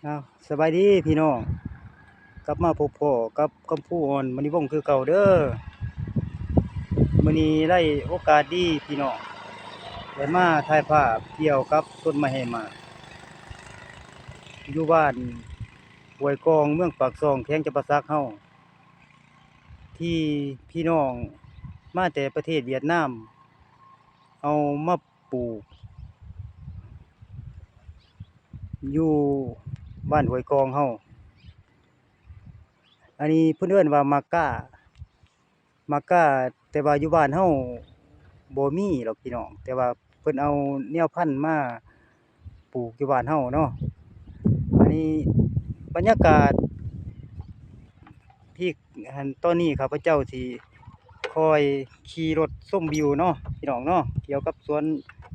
ອ້າວ ສະບາຍດີພີ່ນ້ອງ, ກັບມາພົບພໍ້ກັບຄຳພູ ອອນມະນີວົງ ຄືເກົ່າເດີ. ມື້ນີ້ໄດ້ໂອກາດດີພີ່ນ້ອງ ໄດ້ມາຖ່າຍພາບກ່ຽວກັບຕົ້ນໄມ້ໃຫ້ໝາກ ຢູ່ບ້ານຫ້ວຍກອງ ເມືອງປາກຊ່ອງ ແຂວງຈຳປາສັກເຮົາ ທີ່ພີ່ນ້ອງມາແຕ່ປະເທດຫວຽດນາມ ເອົາມາ ປູກຢູ່ບ້ານຫ້ວຍກອງເຮົາ. ອັນນີ້ເພິ່ນເອີ້ນວ່າໝາກກ້າ ໝາກກ້າ ແຕ່ວ່າຢູ່ບ້ານເຮົາບໍ່ມີດອກພີ່ນ້ອງ, ແຕ່ວ່າເພິ່ນເອົາແນວພັນມາ ປູກຢູ່ບ້ານເຮົາເນາະ. ອັນນີ້ບັນຍາກາດທີ່ ອັນ ຕອນນີ້ຂ້າພະເຈົ້າຊິຄ່ອຍຂີ່ລົດຊົມວິວເນາະ ພີ່ນ້ອງເນາະ, ກ່ຽວກັບສວນ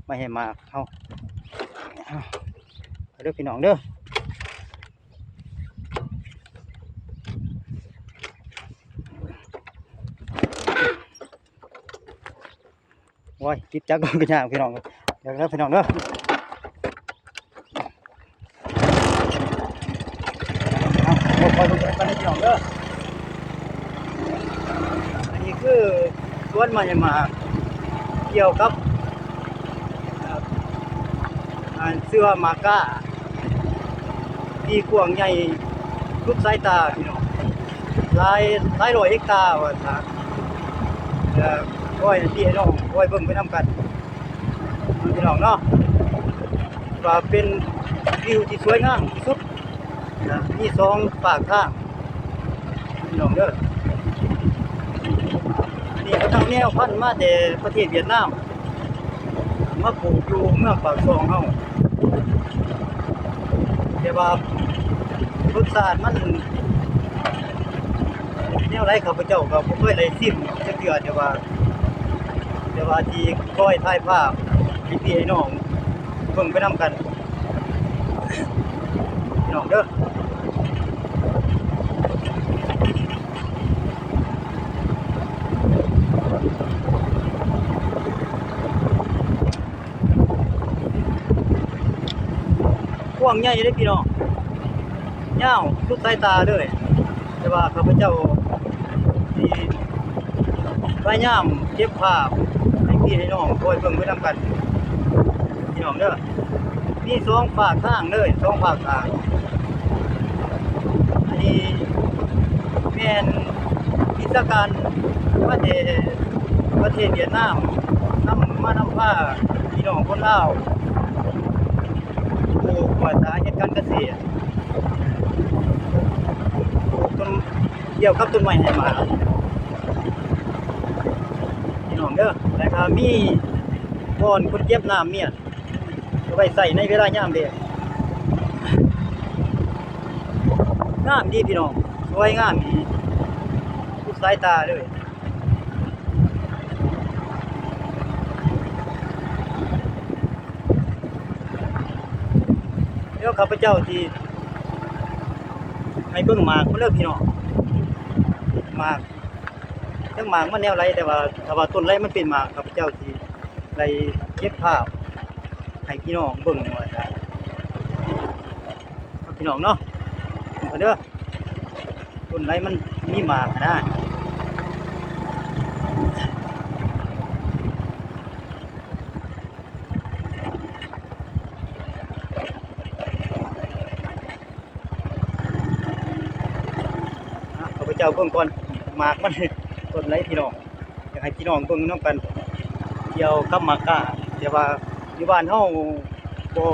ໄມ້ໃຫ້ໝາກເຮົາ. ເອົາເດີພີ່ນ້ອງເດີ. ໂອ້ຍ ຕິດຈັກກໍຍາກພີ່ນ້ອງ, ດຽວເດີພີ່ນ້ອງເດີ. ເອົາ ຄ່ອຍໆລົງໄປເດີພີ່ນ້ອງເດີ. ອັນນີ້ຄືສວນໄມ້ໝາກ ກ່ຽວກັບ ເອີ ອັນຊື່ວ່າໝາກກ້າ ທີ່ກວ້າງໃຫຍ່ສຸດສາຍຕາພີ່ນ້ອງ, ຫຼາຍ ຫຼາຍຮ້ອຍເຮັກຕາວ່າຊະ. ເອີ ຂ້ອຍ ພີ່ນ້ອງ ຂ້ອຍເບິ່ງໄປນຳກັນພີ່ນ້ອງເນາະ, ວ່າເປັນວິວທີ່ສວຍງາມທີ່ສຸດນະ, ມີສອງຟາກທາງ ພີ່ນ້ອງເດີ. ອັນນີ້ເຂົາເຈົ້າແນວພັນມາແຕ່ປະເທດຫວຽດນາມ ມາປູກຢູ່ເມືອງປາກຊ່ອງເຮົາ, ແຕ່ວ່າລົດຊາດມັນແນວໃດ ຂ້າພະເຈົ້າກໍບໍ່ເຄີຍໄດ້ຊິມຈັກເທື່ອ, ແຕ່ວ່າ ແຕ່ວ່າທີ່ຄອຍຖ່າຍພາບໃຫ້ພີ່ໃຫ້ນ້ອງເບິ່ງໄປນຳກັນ ພີ່ນ້ອງເດີ. ກວ້າງໃຫຍ່ເດ້ພີ່ນ້ອງ, ຍາວສຸດສາຍຕາເລີຍ, ແຕ່ວ່າຂ້າພະເຈົ້າຊິພະຍາຍາມເກັບພາບໃຫ້ພີ່ໃຫ້ນ້ອງຄອຍເບິ່ງໄປນຳກັນ ພີ່ນ້ອງເດີ. ມີສອງຟາກທາງເລີຍ ສອງຟາກທາງ. ອັນນີ້ແມ່ນວິຊາການມາແຕ່ປະເທດຫວຽດນາມ ນຳ ມານຳພາພີ່ນ້ອງຄົນລາວ ປູກ ວ່າຊະ ເຮັດການກະເສດ ປູກຕົ້ນ ກ່ຽວກັບຕົ້ນໄມ້ໃຫ້ໝາກ ພີ່ນ້ອງເດີ. ແລ້ວກໍມີບ່ອນຄົນເກັບນ້ຳມ້ຽນ ເອົາໄວ້ໃຊ້ໃນເວລາຍາມແລ້ງ. ງາມດີພີ່ນ້ອງ ສວຍງາມດີ ສຸດສາຍຕາເລີຍ. ດຽວຂ້າພະເຈົ້າຊິໃຫ້ເບິ່ງໝາກມັນເດີພີ່ນ້ອງ, ໝາກ ຈັກໝາກມັນແນວໃດ, ແຕ່ວ່າຖ້າວ່າຕົ້ນໃດມັນເປັນໝາກ ຂ້າພະເຈົ້າຊິໄດ້ເກັບພາບໃຫ້ພີ່ນ້ອງເບິ່ງວ່າຊັ້ນ ພີ່ນ້ອງເນາະ. ເບິ່ງເດີ ຕົ້ນໃດມັນມີໝາກນະ. ອ່ະ ຂ້າພະເຈົ້າເບິ່ງກ່ອນ ໝາກມັນຕົ້ນໃດພີ່ນ້ອງ, ຢາກໃຫ້ພີ່ນ້ອງເບິ່ງນຳກັນ ກ່ຽວກັບໝາກກ້າ. ແຕ່ວ່າຢູ່ບ້ານເຮົາບໍ່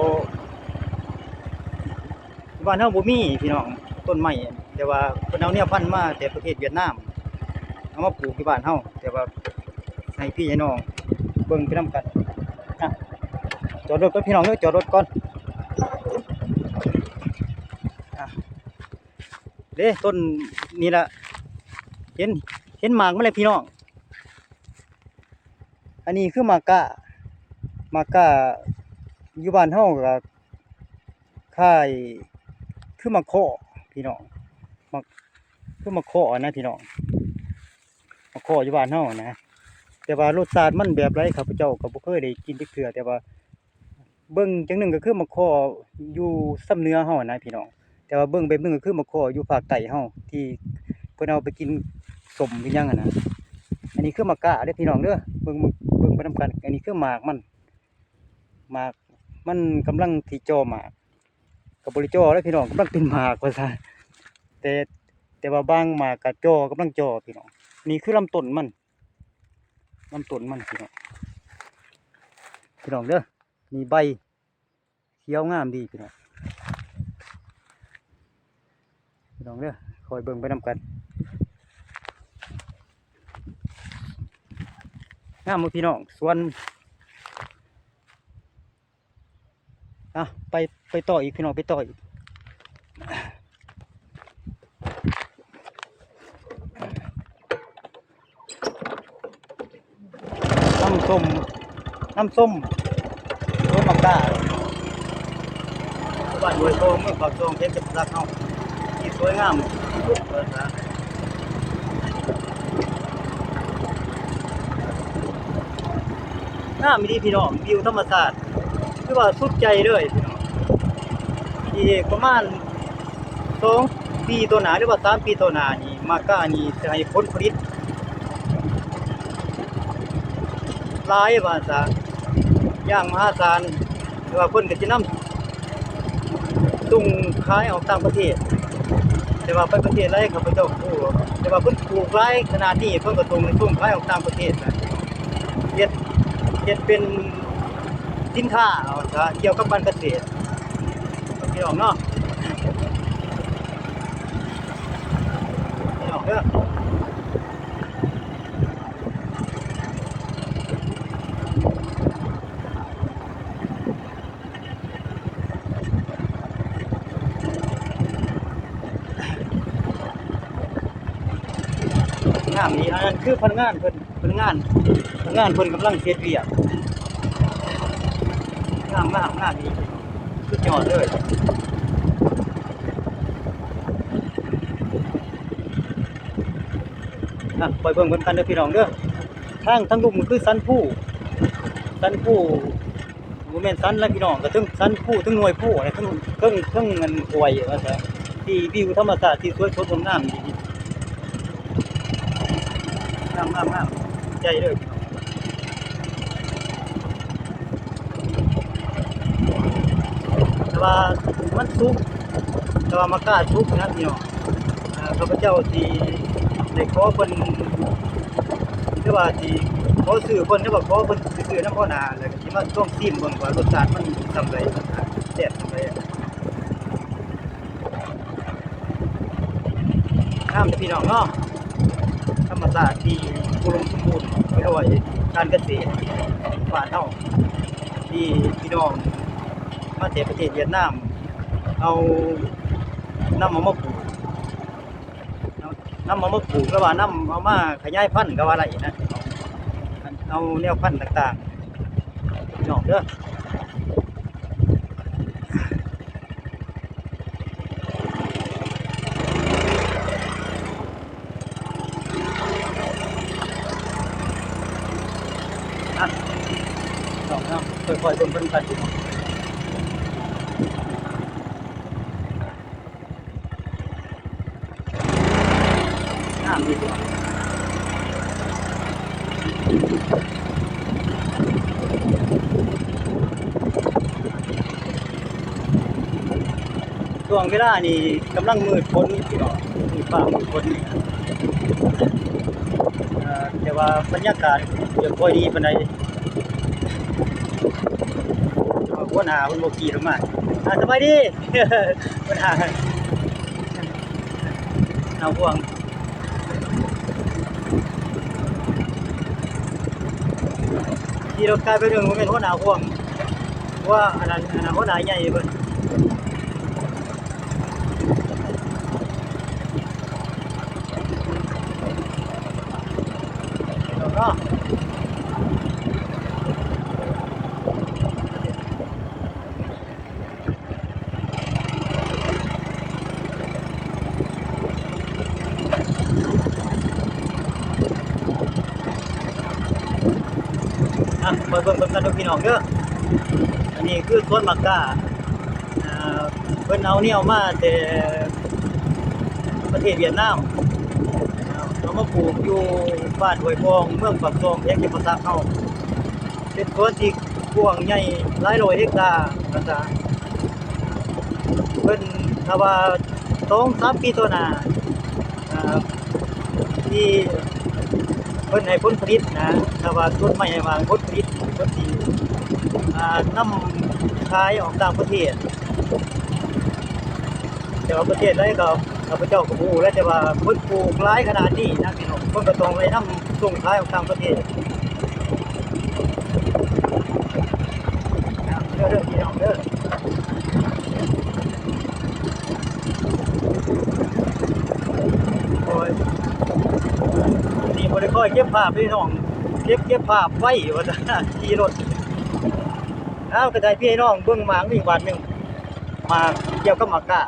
ຢູ່ບ້ານເຮົາບໍ່ມີພີ່ນ້ອງ ຕົ້ນໄມ້, ແຕ່ວ່າເພິ່ນເອົາແນວພັນມາແຕ່ປະເທດຫວຽດນາມ ເອົາມາປູກຢູ່ບ້ານເຮົາ, ແຕ່ວ່າ ໃຫ້ພີ່ໃຫ້ນ້ອງເບິ່ງໄປນຳກັນ. ອ່ະ ຈອດລົດກ່ອນພີ່ນ້ອງເອີຍ ຈອດລົດກ່ອນ. ອ່ະ ເດ້ ຕົ້ນນີ້ລະ ເຫັນ ເຫັນໝາກມັນແລ້ວພີ່ນ້ອງ. ອັນນີ້ຄືໝາກກ້າ ໝາກກ້າ ຢູ່ບ້ານເຮົາກໍຄ້າຍຄືໝາກເຄາະພີ່ນ້ອງ, ໝາກ ຄືໝາກເຄາະນະພີ່ນ້ອງ. ໝາກເຄາະຢູ່ບ້ານເຮົານະ, ແຕ່ວ່າລົດຊາດມັນແບບໃດ ຂ້າພະເຈົ້າກໍບໍ່ເຄີຍໄດ້ກິນຈັກເທື່ອ, ແຕ່ວ່າເບິ່ງຈັ່ງໜຶ່ງກໍຄືໝາກເຄາະຢູ່ຊຳເໜືອເຮົານະພີ່ນ້ອງ. ແຕ່ວ່າເບິ່ງແບບໜຶ່ງກໍຄືໝາກຄໍ້ຢູ່ພາກໃຕ້ເຮົາ ທີ່ເພິ່ນເອົາໄປກິນສົ້ມກິນຫຍັງຫັ້ນນະ. ອັນນີ້ຄືໝາກກ້າເດີ້ພີ່ນ້ອງເດີ້ ເບິ່ງ ເບິ່ງ ເບິ່ງໄປນຳກັນ. ອັນນີ້ຄືໝາກມັນ ໝາກມັນກຳລັງທີ່ຈ່ອໝາກ ກໍບໍ່ໄດ້ຈ່ອເດີ້ພີ່ນ້ອງ ກຳລັງເປັນໝາກວ່າຊະ. ແຕ່ ແຕ່ວ່າບາງໝາກກໍຈ່ອ ກຳລັງຈ່ອພີ່ນ້ອງ. ນີ້ຄືລຳຕົ້ນມັນ ລຳຕົ້ນມັນພີ່ນ້ອງ ພີ່ນ້ອງເດີ້. ນີ້ໃບ ຂຽວງາມດີພີ່ນ້ອງ ພີ່ນ້ອງເດີ ຄອຍເບິ່ງໄປນຳກັນ. ງາມບໍ່ພີ່ນ້ອງ ສວນ ອ່ະ ໄປ ໄປຕໍ່ອີກພີ່ນ້ອງ ໄປຕໍ່ອີກ. ນ້ຳສົ້ມ ນ້ຳສົ້ມ ໂອ້ຍ ໝາກກ້າ ບ້ານຫ້ວຍທອງ ເມືອງປາກຊ່ອງ ແຂວງຈຳປາສັກເຮົາ ທີ່ສວຍງາມທີ່ສຸດວ່າຊະ. ງາມອີ່ຫຼີພີ່ນ້ອງ ວິວທຳມະຊາດ ຄືວ່າສຸດໃຈເລີຍພີ່ນ້ອງ. ອີກປະມານສອງປີຕໍ່ໜ້າ ຫຼືວ່າສາມປີຕໍ່ໜ້ານີ້ ໝາກກ້ານີ້ຊິໃຫ້ຜົນຜະລິດຫຼາຍວ່າຊະ ຢ່າງມະຫາສານ ແຕ່ວ່າເພິ່ນກໍຊິນຳ ສົ່ງຂາຍອອກຕ່າງປະເທດ ແຕ່ວ່າໄປປະເທດໃດຂ້າພະເຈົ້າບໍ່ຮູ້ ແຕ່ວ່າເພິ່ນປູກຫຼາຍຂະໜາດນີ້ ເພິ່ນກໍສົ່ງ ສົ່ງຂາຍອອກຕ່າງປະເທດນະ ເຮັດ ເຮັດເປັນສິນຄ້າ ເອົາຊະ ກ່ຽວກັບການກະເສດ ພີ່ນ້ອງເນາະ ພີ່ນ້ອງເດີ. ງາມດີ ອັນນັ້ນຄືພະນັກງານເພິ່ນ ພະນັກງານ ພະນັກງານເພິ່ນກຳລັງເຮັດວຽກ ງາມ ງາມ ງາມດີ ສຸດຍອດເລີຍ. ອ່ະ ໄປເບິ່ງນຳກັນເດີພີ່ນ້ອງເດີ ທາງ ທາງລຸ່ມຄືສັນພູ ສັນພູ ບໍ່ແມ່ນສັນລະພີ່ນ້ອງ ກໍເທິງສັນພູ ເທິງໜ່ວຍພູ ເທິງ ເທິງ ເທິງອັນຫ້ວຍວ່າຊະ ທີ່ວິວທຳມະຊາດທີ່ສວຍສົດງົດງາມດີ ງາມໆໆ ໃຈເລີຍ. ແຕ່ວ່າມັນສຸກ ແຕ່ວ່າໝາກກ້າສຸກນະພີ່ນ້ອງ ເອີ ຂ້າພະເຈົ້າຊິໄດ້ຂໍເພິ່ນ ຫຼືວ່າຊິຂໍຊື້ເພິ່ນ ຫຼືວ່າຂໍເພິ່ນຊື້ນຳຫົວໜ້າ ແລ້ວກໍຊິມາລອງຊີມເບິ່ງວ່າລົດຊາດມັນສ່ຳໃດ ແຊບສ່ຳໃດ. ງາມເດີພີ່ນ້ອງເນາະ ທຳມະຊາດທີ່ອຸດົມສົມບູນ ໄປດ້ວຍການກະເສດບ້ານເຮົາ ທີ່ພີ່ນ້ອງມາແຕ່ປະເທດຫວຽດນາມ ເອົາ ນຳເອົາມາປູກ ນຳເອົາມາປູກ ຫຼືວ່ານຳເອົາມາຂະຫຍາຍພັນກໍວ່າໄດ້ນະ ເອົາແນວພັນຕ່າງໆ ພີ່ນ້ອງເດີ. ອ່ະ ພີ່ນ້ອງເນາະ ຄ່ອຍໆເບິ່ງເພິ່ນກັນ ງາມດີ. ຊ່ວງເວລານີ້ກຳລັງມືດຝົນພີ່ນ້ອງ ມືດຟ້າມືດຝົນນີ້ ເອີ ແຕ່ວ່າບັນຍາກາດບໍ່ຄ່ອຍດີປານໃດ. ຫົວໜ້າເພິ່ນບໍ່ຂີ່ລົງມາ ອ່າ ສະບາຍດີ ຫົວໜ້າ ໜ້າຫ່ວງ ຂີ່ລົດກາຍໄປເບິ່ງ ບໍ່ແມ່ນຫົວໜ້າຫ່ວງ ວ່າອັນນັ້ນ ອັນນັ້ນຫົວໜ້າໃຫຍ່ເພິ່ນ. ເນາະ ອ່ະ ໄປເບິ່ງນຳກັນເດີພີ່ນ້ອງເດີ ອັນນີ້ຄືສວນໝາກກ້າ ອ່າ ເພິ່ນເອົາແນວມາແຕ່ປະເທດຫວຽດນາມ ເອົາມາປູກຢູ່ບ້ານຫ້ວຍກອງ ເມືອງປາກຊ່ອງ ແຂວງຈຳປາສັກເຮົາ. ເປັນສວນທີ່ກວ້າງໃຫຍ່ຫຼາຍຮ້ອຍເຮັກຕາ ວ່າຊະ. ເພິ່ນ ຖ້າວ່າສອງສາມປີຕໍ່ໜ້າ ເອີ ທີ່ເພິ່ນໃຫ້ຜົນຜະລິດນະ ຖ້າວ່າຕົ້ນໄມ້ໃຫ້ວ່າຜົນຜະລິດ ເພິ່ນຊິ ອ່າ ນຳຂາຍອອກຕ່າງປະເທດ. ແຕ່ວ່າປະເທດໃດກໍ ຂ້າພະເຈົ້າກໍບໍ່ຮູ້ແຫຼະ ແຕ່ວ່າເພິ່ນປູກຫຼາຍຂະໜາດນີ້ນະພີ່ນ້ອງ ເພິ່ນກໍຕ້ອງໄດ້ນຳສົ່ງຂາຍອອກຕ່າງປະເທດ. ເດີ ເດີ ພີ່ນ້ອງເດີ. ໂອ້ຍ ນີ້ບໍ່ໄດ້ຄ່ອຍເກັບພາບເດ້ນ້ອງ ເກັບ ເກັບພາບໄວ້ວ່າຊັ້ນ ຂີ່ລົດ. ເອົາ ກໍໄດ້ພີ່ນ້ອງເບິ່ງໝາກນີ້ບາດໜຶ່ງ ໝາກ ກ່ຽວກັບໝາກກ້າ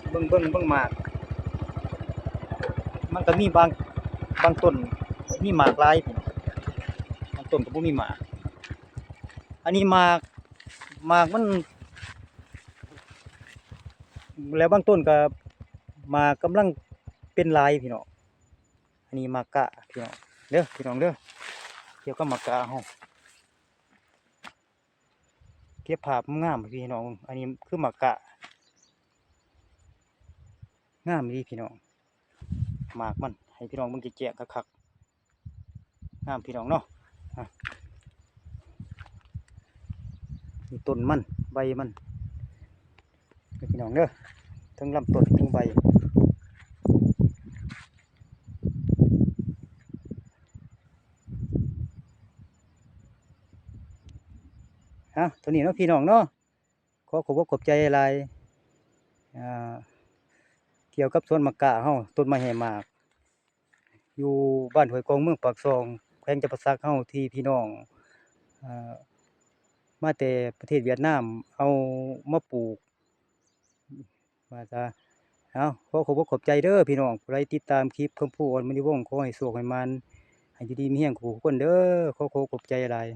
ເບິ່ງ ເບິ່ງ ເບິ່ງໝາກ ມັນກໍມີບາງ ບາງຕົ້ນມີໝາກຫຼາຍ ບາງຕົ້ນກໍບໍ່ມີໝາກ. ອັນນີ້ໝາກ ໝາກມັນ ແລ້ວບາງຕົ້ນກໍໝາກກຳລັງເປັນຫຼາຍພີ່ນ້ອງ. ອັນນີ້ໝາກກ້າພີ່ນ້ອງເດີ ພີ່ນ້ອງເດີ ກ່ຽວກັບໝາກກ້າເຮົາ ເກັບພາບງາມພີ່ນ້ອງ. ອັນນີ້ຄືໝາກກ້າ ງາມອີ່ຫຼີພີ່ນ້ອງ ໝາກມັນ ໃຫ້ພີ່ນ້ອງເບິ່ງແຈ້ງໆ ຄັກໆ. ງາມພີ່ນ້ອງເນາະ. ອ່ະ ນີ້ຕົ້ນມັນ ໃບມັນ ນີ້ພີ່ນ້ອງເດີ ເທິງລຳຕົ້ນເທິງໃບ. ອ່ະ ເທົ່ານີ້ເນາະພີ່ນ້ອງເນາະ. ຂໍຂອບອົກຂອບໃຈຫຼາຍໆ ອ່າ ກ່ຽວກັບສວນໝາກກ້າເຮົາ ຕົ້ນໄມ້ໃຫ້ໝາກ ຢູ່ບ້ານຫ້ວຍກອງ ເມືອງປາກຊ່ອງ ແຂວງຈຳປາສັກເຮົາ ທີ່ພີ່ນ້ອງ ເອີ ມາແຕ່ປະເທດຫວຽດນາມ ເອົາມາປູກ ວ່າຊະ. ເອົາ ຂໍຂອບອົກຂອບໃຈເດີພີ່ນ້ອງ ຜູ້ໃດຕິດຕາມຄລິບຄຳພູ ອອນມະນີວົງ ຂໍໃຫ້ໂຊກໃຫ້ໝານ ໃຫ້ຢູ່ດີມີແຮງທຸກຄົນເດີ. ຂໍຂອບອົກຂອບໃຈຫຼາຍ.